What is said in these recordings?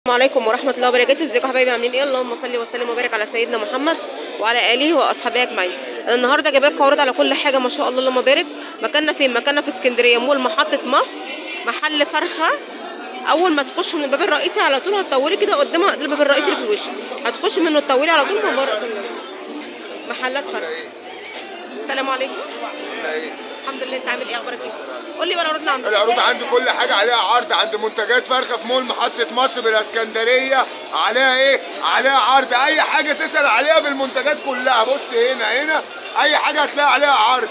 عليكم ورحمة الله وبركاته. ازيكم يا حبايبي، عاملين ايه؟ اللهم صل وسلم وبارك على سيدنا محمد وعلى اله واصحابه اجمعين. انا النهارده جايبه لكم عروض على كل حاجة ما شاء الله اللهم بارك. مكاننا فين؟ مكاننا في اسكندرية، مول محطة مصر، محل فرخة. اول ما تخش من الباب الرئيسي على طول هتطولي كده قدامها، ده الباب الرئيسي اللي في الوش، هتخش منه تطولي على طول من بره محلات فرخة. السلام عليكم. الحمد لله، انت عامل ايه؟ اخبارك ايه؟ قول لي بقى العروض اللي عندك. العروض عندي كل حاجة عليها عرض. عند منتجات فرخة في مول محطة مصر بالاسكندرية عليها ايه؟ عليها عرض. اي حاجة تسال عليها بالمنتجات كلها. بص هنا هنا اي حاجة هتلاقي عليها عرض.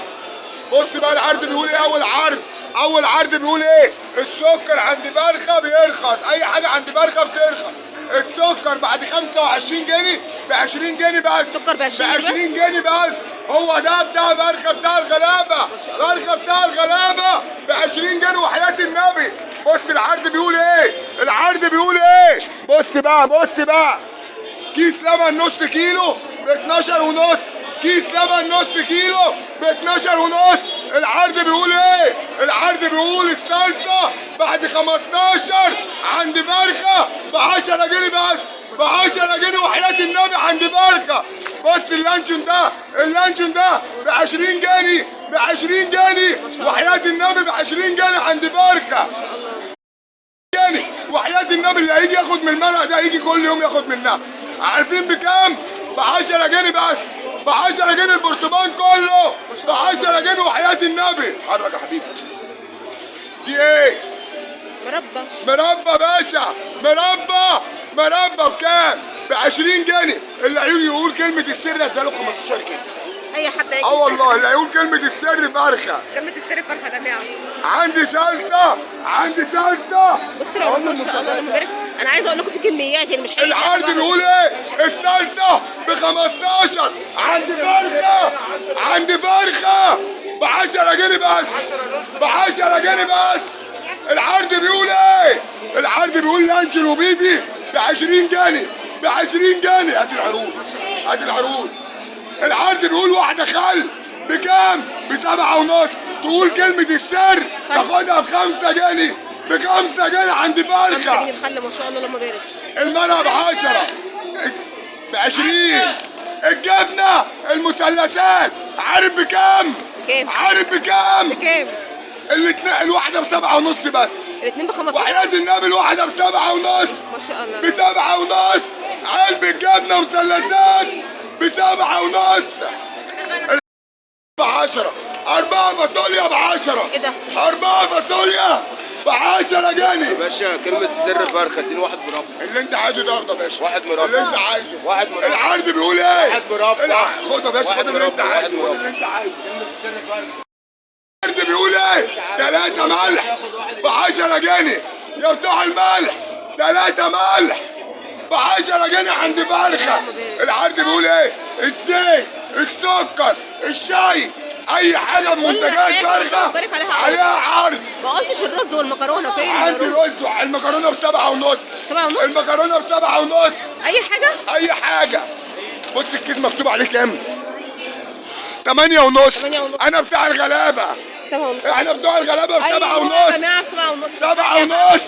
بص بقى العرض بيقول ايه؟ اول عرض، اول عرض بيقول ايه؟ السكر عند فرخة بيرخص. اي حاجة عند فرخة بترخص. السكر بعد 25 جنيه ب 20 جنيه بس. السكر ب 20 ب 20 جنيه بس. هو ده بتاع فرخة بتاع الغلابة، فرخة بتاع الغلابة ب 20 جنيه وحياه النبي. بص العرض بيقول ايه؟ العرض بيقول ايه؟ بص بقى، بص بقى، كيس لبن نص كيلو ب 12 ونص، كيس لبن نص كيلو ب 12 ونص. العرض بيقول ايه؟ العرض بيقول الصلصه بعد 15 عند فرخة ب 10 جنيه بس، ب 10 جنيه وحياه النبي عند فرخة. بص اللانشون ده، اللانشون ده ب 20 جنيه، ب 20 جنيه وحياه النبي، ب 20 جنيه عند فرخة جنيه وحياة النبي. اللي هيجي ياخد من المرقة ده هيجي كل يوم ياخد منها. عارفين بكام؟ ب 10 جنيه بس، ب 10 جنيه البرطمان كله ب 10 جنيه وحياة النبي. حرك يا حبيبي. دي ايه؟ مربى. مربى باشا، مربى، مربى بكام؟ ب 20 جنيه. اللي هيجي يقول كلمة السر اداله 15 جنيه. اي حد هيجي. اه والله اللي هيقول كلمة السر فرخة. كلمة السر فرخة يا جماعة. عندي صلصة، عندي صلصة. بص العروض ما شاء الله اللهم بارك. انا عايزه اقول لكم في كميات، يعني مش اي العرض حاجة. بيقول ايه؟ الصلصه ب 15 عند فرخة، عند فرخة ب 10 جنيه بس، ب 10 جنيه بس. العرض بيقول ايه؟ العرض بيقول لانشون وبيبي ب 20 جنيه، ب 20 جنيه. هات العروض، هات العروض. العرض بيقول واحدة خل بكام؟ بسبعة ونص. تقول كلمة السر تاخدها بخمسة جنيه، بخمسة جنيه عند 5 فرخة. جنيه الخل ما شاء الله اللهم بارك. المرأة ب10، ب20. الجبنة المثلثات عارف بكام؟ بكام؟ عارف بكام؟ بكام؟ الاتنين الواحدة بسبعة ونص بس. الاثنين ب 15. وحياة النبي الواحدة بسبعة ونص، ما شاء الله. بسبعة ونص. علبة جبنة مثلثات بسبعة ونص. ب10، أربعة فاصوليا ب10. ايه ده؟ أربعة فاصوليا ب10 جنيه. يا باشا كلمة السر فرخة، اديني واحد مربى. اللي انت عايزه تاخده يا باشا. واحد مربى. اللي انت عايزه. واحد مربى. العرض بيقول ايه؟ واحد مربى. خد يا باشا، واحد خد اللي انت مربى. واحد عايزه، خد مربى. اللي انت عايزه. كلمة السر فرخة. العرض بيقول ايه؟ ثلاثة ملح ب 10 جنيه يا بتوع الملح، ثلاثة ملح ب 10 جنيه عند فرخة. العرض بيقول ايه؟ الزيت، السكر، الشاي، اي حاجة من منتجات حاجة فرخة بارك عليها عرض. عليها عرض. ما قلتش الرز والمكرونة فين؟ عندي الرز؟ رز، المكرونة بسبعة ونص. سبعة ونص؟ المكرونة بسبعة ونص. اي حاجة؟ اي حاجة. بص الكيس مكتوب عليه كام؟ 8 ونص. 8 ونص. انا بتاع الغلابة، 7 ونص. احنا بتوع الغلابة بسبعة أيوة يا ونص. جماعة 7 ونص. 7 ونص.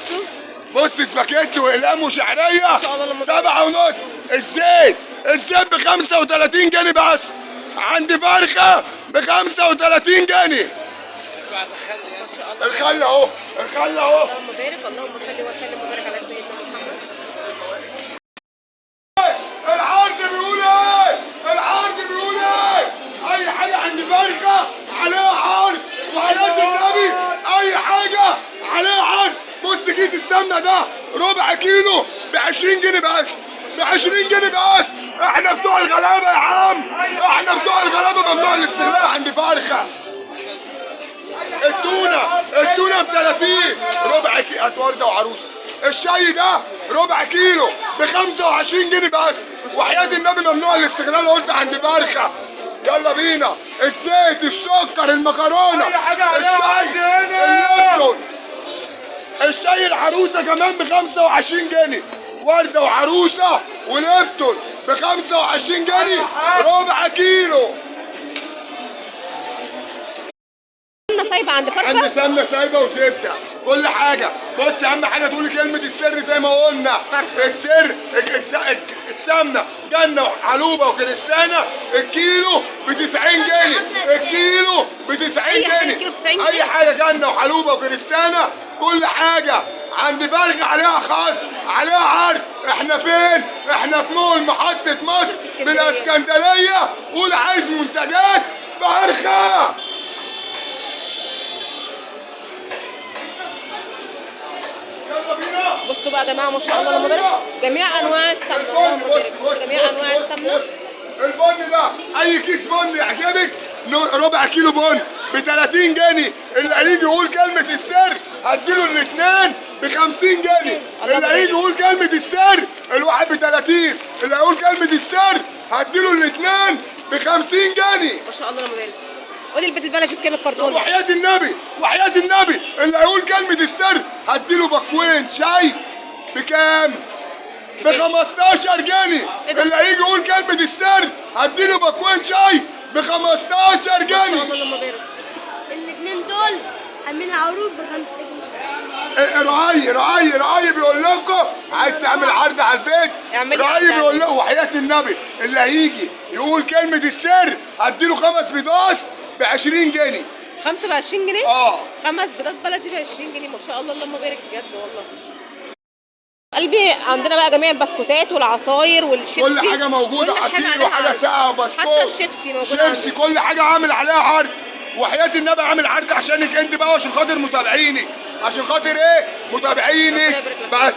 بص سباكيتي واقلام وشعريه شاء الله لما 7 ونص. الزيت، الزيت ب 35 جنيه بس عند فرخة، ب 35 جنيه. ما شاء الله. الخل اهو، الخل اهو. اللهم بارك، اللهم صل وسلم وبارك على سيدنا محمد. العرض بيقول ايه؟ العرض بيقول ايه؟ اي حاجة عند فرخة عليها عرض وحياة النبي اي حاجة عليها عرض. بص كيس السمنة ده ربع كيلو ب 20 جنيه بس، ب 20 جنيه بس. احنا بتوع الغلابة يا عم، احنا بتوع الغلابة، ممنوع الاستغلال عند فرخة. التونه، التونه ب 30 ربع كيلو. هات ورده وعروسه. الشاي ده ربع كيلو ب 25 جنيه بس وحياة النبي ممنوع الاستغلال. قلت عند فرخة. يلا بينا. الزيت، السكر، المكرونه، الشاي، الليبتون، الشاي العروسة كمان ب 25 جنيه. ورده وعروسه وليبتون ب 25 جنيه ربع كيلو. سمنه سايبه عند فرخة؟ عندي سمنه سايبه وزبده كل حاجة. بص اهم حاجة تقولي كلمة السر زي ما قلنا. فرخة. السر السمنة جنة وحلوبه وكريستانه الكيلو ب 90 جنيه، الكيلو ب 90 جنيه. اي حاجة جنة وحلوبه وكريستانه كل حاجة عند فرخة عليها خصم عليها عرض. احنا فين؟ احنا في مول محطة مصر بالاسكندرية. قول عايز منتجات فرخة. بصوا بقى يا جماعة ما شاء الله اللهم بارك، جميع انواع السمنة اللهم بارك، جميع انواع السمنة. البن ده اي كيس بن يعجبك ربع كيلو بن ب 30 جنيه. اللي هيجي يقول كلمة السر هديله الاثنين ب 50 جنيه. اللي هيجي يقول كلمة السر الواحد ب 30، اللي هيقول كلمة السر هديله الاثنين ب 50 جنيه. ما شاء الله اللهم بارك. قولي البيت البلدي بكام الكرتون؟ وحياة النبي وحياة النبي اللي هيقول كلمة السر هديله باكوين شاي بكام؟ ب 15 جنيه. اللي هيجي يقول كلمة السر هديله باكوين شاي ب 15 جنيه. اللهم بارك. الاثنين دول عاملين عروض ب 5 جنيه. رعي رعي رعي بيقول لكم عايز تعمل عرض على البيت؟ رعي بيقول لكم وحياة النبي اللي هيجي يقول كلمة السر هديله 5 بيضات ب 20 جنيه. 5 ب 20 جنيه؟ اه 5 بيضات بلدي ب 20 جنيه ما شاء الله اللهم بارك بجد والله. قلبي عندنا بقى جميع البسكوتات والعصاير والشيبسي، كل حاجة موجودة، عصير وحاجه ساقعه وبسكوت، حتى الشيبسي موجود، شيبسي كل حاجة عامل عليها عرض. وحياة النبي عامل عرض عشانك انت بقى وعشان خاطر متابعينك، عشان خاطر ايه؟ متابعينك بس.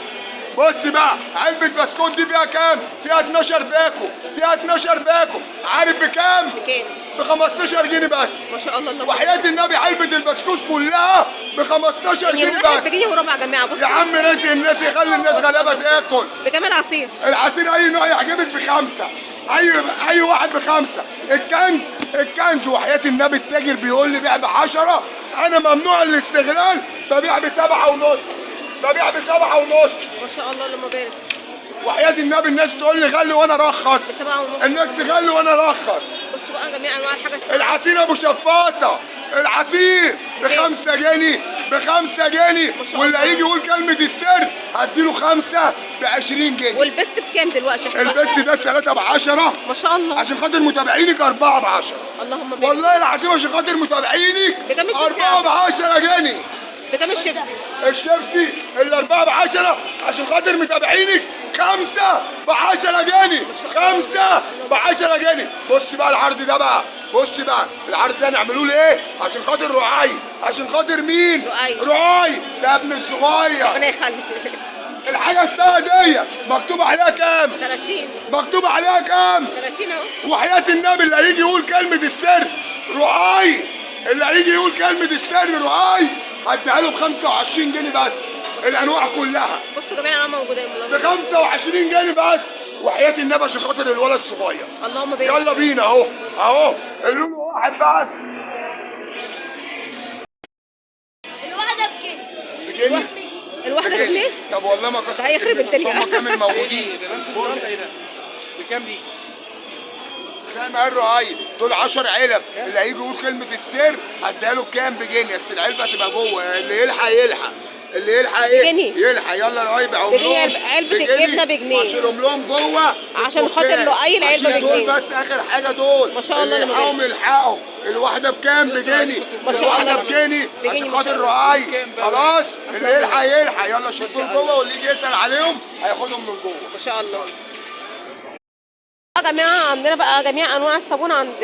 بص بقى علبة بسكوت دي فيها كام؟ فيها 12 باكو، فيها 12 باكو، عارف بكام؟ بكام؟ ب 15 جنيه بس. ما شاء الله. وحياة النبي علبة البسكوت كلها ب 15 جنيه بس. بجنيه وربع يا جماعة. بص يا عم رزق الناس، يخلي الناس غلابة تاكل. بكام العصير؟ العصير أي نوع يعجبك ب5، أي واحد ب5. الكنز الكنز وحياة النبي التاجر بيقول لي بيع ب10، أنا ممنوع الاستغلال، ببيع ب7.5، ببيع ب7.5. ما شاء الله اللهم بارك. وحياة النبي الناس تقول لي غلي وانا ارخص، الناس تغلي وانا ارخص. بصوا بقى جميع انواع الحاجة. العصير ابو شفاطه، العصير ب5 جنيه، ب5 جنيه، واللي هيجي يقول كلمة السر هديله 5 ب20 جنيه. والبست بكام دلوقتي؟ البست ده 3 ب10 ما شاء الله. عشان خاطر متابعينك 4 ب10. اللهم بارك. والله العظيم عشان خاطر متابعينك 4 ب10 جنيه. بكام الشيبسي؟ الشيبسي ال4 ب10 عشان خاطر متابعينك 5 ب10 جنيه، 5 ب10 جنيه. بص بقى العرض ده بقى، بص بقى العرض ده نعملوه ليه؟ عشان خاطر رعاي، عشان خاطر مين؟ رعاي، رعاي ده ابن الصغير. ربنا يخليك. الحاجة الساعة دي مكتوب عليها كام؟ 30. مكتوب عليها كام؟ 30 اهو. وحياة النبي اللي هيجي يقول كلمة السر رعاي، اللي هيجي يقول كلمة السر رعاي هديها له ب 25 جنيه بس، الانواع كلها. بصوا جميع الانواع موجودة ب 25 جنيه بس، وحياة النبي عشان خاطر الولد الصغير. اللهم بارك. يلا بينا اهو اهو، اللون واحد بس. الواحدة بجنيه. بجنيه؟ الواحدة بجنيه؟ طب والله ما كنت هيخرب الدنيا. هم كام الموجودين؟ بكام دي؟ زي ما قال رعاي دول 10 علب، اللي هيجي يقول كلمة السر هديها له بكام؟ بجنيه، بس العلبة هتبقى جوه، اللي يلحق يلحق، اللي يلحق ايه؟ بجنيه. يلحق. يلا رعاي بيعهم لهم علبة الجبنة بجنيه. واشيلهم لهم جوه عشان خاطر لؤي العلبة بجنيه. دول بس آخر حاجة دول. ما شاء الله. اللي يلحقهم يلحقهم. الواحدة بكام؟ بجنيه. ما شاء الله. الواحدة بجنيه عشان خاطر رعاي. خلاص اللي يلحق يلحق. يلا شيل دول جوه، واللي يجي يسأل عليهم هياخدهم من جوه. ما شاء الله. يا جماعة عندنا بقى جميع انواع الصابون عند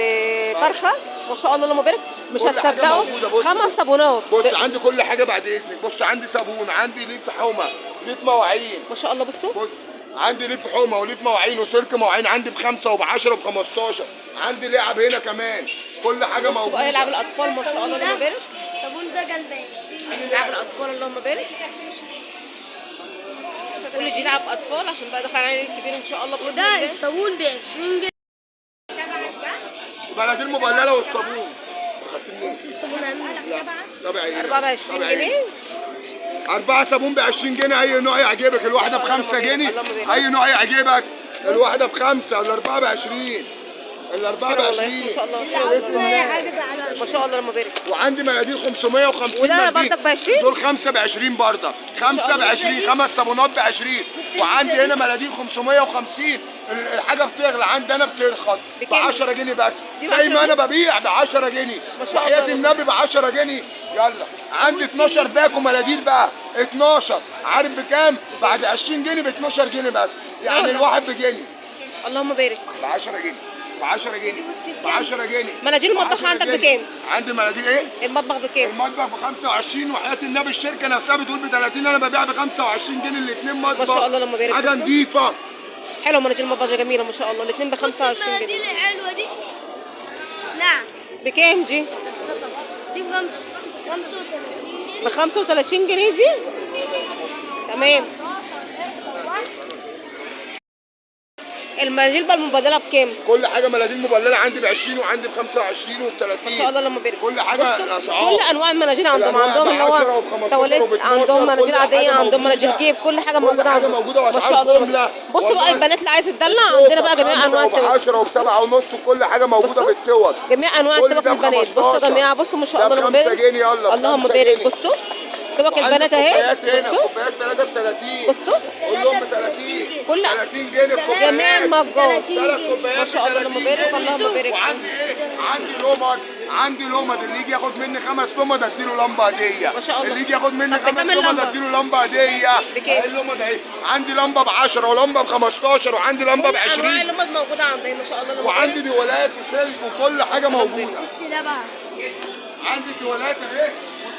فرخة ما شاء الله اللهم بارك. مش هتصدقوا 5 صابونات. بص عندي كل حاجة بعد اذنك. بص عندي صابون، عندي ليف حومه، ليف مواعين ما شاء الله. بصوا بص عندي ليف حومه وليف مواعين وسلك مواعين، عندي ب5 وب10 وب15. عندي لعب هنا كمان، كل حاجة موجودة. بقى لعب الاطفال ما شاء الله اللهم بارك. الصابون ده جنب لعب الاطفال اللهم بارك. كل دي لعب اطفال عشان بقى داخل علينا الكبير ان شاء الله باذن الله. ده الصابون ب 20 جنيه. بلاتين مبلله والصابون. الصابون عامل 4 ب 20 جنيه. 4 صابون ب 20 جنيه، اي نوع يعجبك. الواحدة ب 5 جنيه، اي نوع يعجبك. الواحدة ب5 ولا 4 ب 20. الاربعة ب حلو والله، 20. ما شاء الله. اللي عاوز حاجة على ما شاء الله اللهم بارك. وعندي مناديل 550 وده منديل. برضك ب 20؟ دول 5 ب 20 برضه، 5 ب 20، خمس صابونات ب 20. وعندي هنا مناديل 550. الحاجة بتغلى عندي انا، بترخص ب بكام؟ 10 جنيه بس، دي زي ما ب 10 انا ببيع ب 10 جنيه. ما شاء الله. وحياة النبي ب 10 جنيه. يلا عندي 12 باكو مناديل بقى، 12 عارف بكام؟ بعد 20 جنيه ب 12 جنيه بس، يعني والله. الواحد بجنيه. اللهم بارك. ب 10 جنيه، ب 10 جنيه، ب 10 جنيه. مناديل المطبخ 10 عندك جنيه. بكام؟ عندي مناديل ايه؟ المطبخ بكام؟ المطبخ ب 25، وحياة النبي الشركة نفسها بتقول ب 30، انا ببيع ب 25 جنيه الاثنين مطبخ. ما شاء الله اللهم بارك. حاجة نظيفة. حلو مناديل المطبخ جميلة ما شاء الله، الاثنين ب 25 المناديل جنيه. الحلوة دي. نعم. بكام دي؟ دي ب 35 جنيه. ب 35 جنيه دي؟ تمام. المناديل بقى المبدله بكام؟ كل حاجة مناديل مبلله عندي ب 20، وعندي ب 25 وب 30. ما شاء الله اللهم بارك. كل حاجة بصوا، الاسعار. كل انواع المناديل عندهم، الأنواع عندهم اللي ب 10 هو وب 15 تواليت، وب 12، عندهم مناديل كل حاجة عادية، عندهم موجودة. مناديل جيب، كل حاجة كل موجودة حاجة عندهم. موجودة ما واسعار شاء الله. جملة. بصوا بقى والله. البنات اللي عايزه تدلع، عندنا بقى جميع انواع وب التوك. 10 وب 7 ونص، وكل حاجة موجودة بصوا. في التوك. جميع انواع كل التوك ده ب للبنات. بصوا 15. يا جماعة، بصوا ما شاء ده الله اللهم بخمسة بارك. جنيه، يلا، اللهم بخمسة بارك. جنيه. بصوا توك وعندي البنات اهي. كوبايات هنا، بصوا كوبايات 3 ب 30. بصوا قول لهم ب 30. كل 30 جنيه الكوبايات. جميع المجات. ثلاث كوبايات ما شاء الله اللهم ب 30 بارك، جنيه. اللهم بارك. وعندي ايه؟ عندي لمض، عندي لمض اللي يجي ياخد مني خمس لمض اديله لمبة هديه. ما شاء الله. اللي يجي ياخد مني طب خمس بكام لمض اللمبة؟ اديله لمبة هديه. بكام؟ اهي اللمض اهي. عندي لمبة ب 10 ولمبه ب 15 وعندي لمبة ب كل انواع 20. اللمض موجودة عندنا ما شاء الله اللهم وعندي بارك. دولات وسلك وكل حاجة موجودة. بص ده بقى. عندي الدولات اهي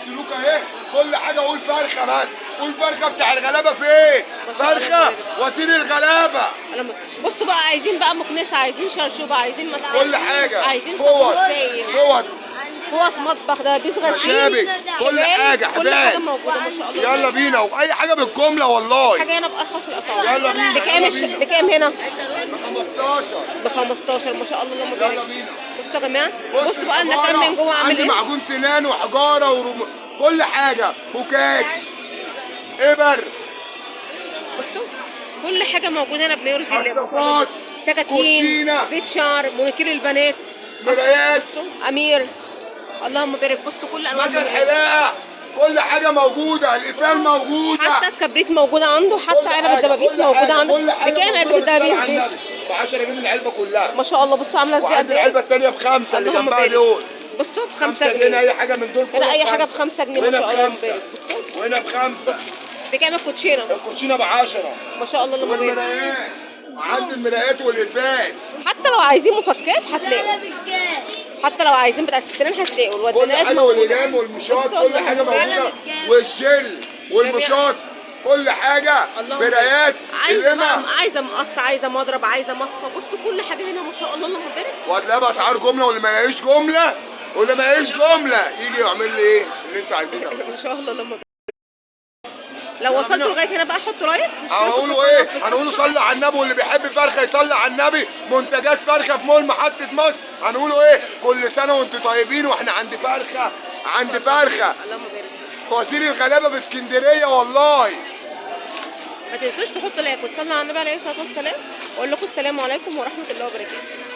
والسلوك اهي، كل حاجة. قول فرخة بس، قول فرخة بتاع الغلابة فين؟ ما شاء الله. فرخة وسيل الغلابة. بصوا بقى، عايزين بقى مكنسة، عايزين شرشوبه، عايزين مسحه، كل حاجة. عايزين فوط. صابون سايل، فوط. فوط مطبخ، دبابيس غسيل، مشابك، كل حبال، حاجة، كل حاجة حبال. موجودة ما شاء الله. يلا بينا، واي حاجة بالجملة والله. حاجة هنا بارخص الاسعار. يلا بينا، بكام يلا بينا. بكام هنا؟ ب 15. ب 15 ما شاء الله اللهم بارك. يلا بينا. بصوا يا جماعة، بصوا بقى المكان من جوه عامل عندي ايه. معجون سنان وحجاره كل حاجة، بوكات، ابر، بصوا كل حاجة موجودة هنا بما يرضي الله. حصافات، سكاكين، كوتشينة. زيت شعر، مونيكير البنات، مرايات، بصوا امير، اللهم بارك. بصوا كل انواع مكن المرايات. حلاقه، كل حاجة موجودة، القفال موجودة، حتى الكبريت موجودة عنده، كل حتى علبة حاجة، الدبابيس كل موجودة حاجة، عنده. كل حاجة بكام علبة موجودة. الدبابيس دي؟ ب 10 جنيه العلبة كلها. ما شاء الله. بصوا عامله ازاي وعندي قد ايه. العلبة الثانية بخمسة اللي اللهم جنبها بارك. دول. بصوا ب5 5 جنيه جنيه. اي حاجة من دول. هنا كله اي حاجة بخمسة. ب5 جنيه ما وهنا شاء الله اللهم بخمسة. بارك. بصوا وهنا بخمسة. بكام الكوتشينه؟ الكوتشينه ب 10. ما شاء الله اللهم بارك. والمرايات، عندي المرايات والقفال. حتى لو عايزين مفكات لا هتلاقوا، بالجاز. حتى لو عايزين بتاعت السنان هتلاقوا، كل الودانات حاجة، موجودة. والاقلام والمشاط، بصوا كل اللهم حاجة بارك. موجودة، والجل والمشاط، كل حاجة، اللهم مرايات، عايزه بقى، القمه. عايزه مقص، عايزه مضرب، عايزه مصفى. بصوا كل حاجة هنا ما شاء الله اللهم بارك. وهتلاقيها باسعار جملة، واللي ما يلاقيش جملة، واللي ما يلاقيش جملة يجي يعمل لي ايه اللي انتوا عايزينه. ما شاء الله اللهم بارك. لو وصلتوا لغاية هنا بقى حطوا like. هنقوله ايه؟ هنقوله صلي على النبي، واللي بيحب فرخة يصلي على النبي. منتجات فرخة في مول محطة مصر. هنقوله ايه؟ كل سنة وانتوا طيبين، واحنا عند فرخة، عند فرخة اللهم بارك. وزير الغلابة في اسكندرية والله. ما تنسوش تحطوا like وتصلوا على النبي عليه الصلاة والسلام. واقول لكم السلام عليكم ورحمة الله وبركاته.